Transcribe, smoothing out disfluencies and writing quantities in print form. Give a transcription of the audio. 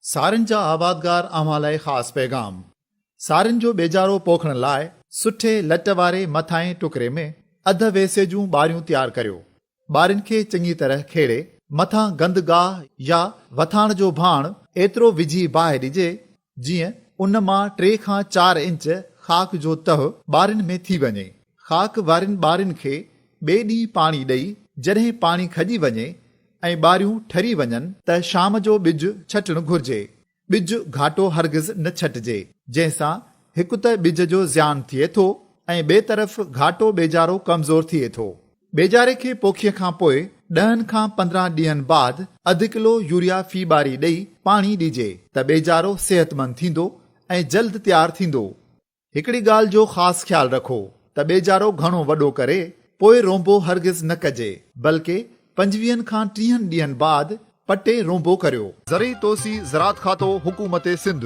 سارين جا آبادگار اوهان لاء خاص پيغام، سارين جو ٻيجارو پوکڻ لاء سٺي لٽ واري مٿانهين ٽڪري ۾ اڌ ويسي جون ٻاريون تيار ڪريو. ٻارين کي چڱي طرح کيڙي مٿان گند گاهه يا وٿاڻ جو ڀاڻ ايترو وجهي باهه ڏجي جيئن ان مان ٽي کان چار انچ خاڪ جو تهه ٻارين ۾ ٿي وڃي. خاڪ وارين ٻارين کي ٻئي ڏينهن پاڻي ڏئي جڏهن پاڻي کڄي وڃي ۽ ٻاريون ٺري وڃن ته شام جو ٻج ڇٽڻ گهرجي. ٻج گهاٽو هرگز نه ڇٽجي، جنهن سان هڪ ته ٻج جو زيان ٿئي ٿو ۽ ٻئي طرف گهاٽو ٻيجارو ڪمزور ٿئي ٿو. ٻيجاري کي پوکيء کان پوء ڏهن کان 15 ڏينهن بعد اڌ ڪلو يوريا في ٻاري ڏئي پاڻي ڏجي ته ٻيجارو صحتمند ٿيندو ۽ جلد تيار ٿيندو. هڪڙي ڳالهه جو خاص خيال رکو ته ٻيجارو گهڻو وڏو ڪري پوء رونبو هرگز نه ڪجي، بلڪه پنجويهن کان ٽيهن ڏينهن بعد پٽي رونبو ڪريو. زرعي توسيع زراعت کاتو حڪومت سنڌ.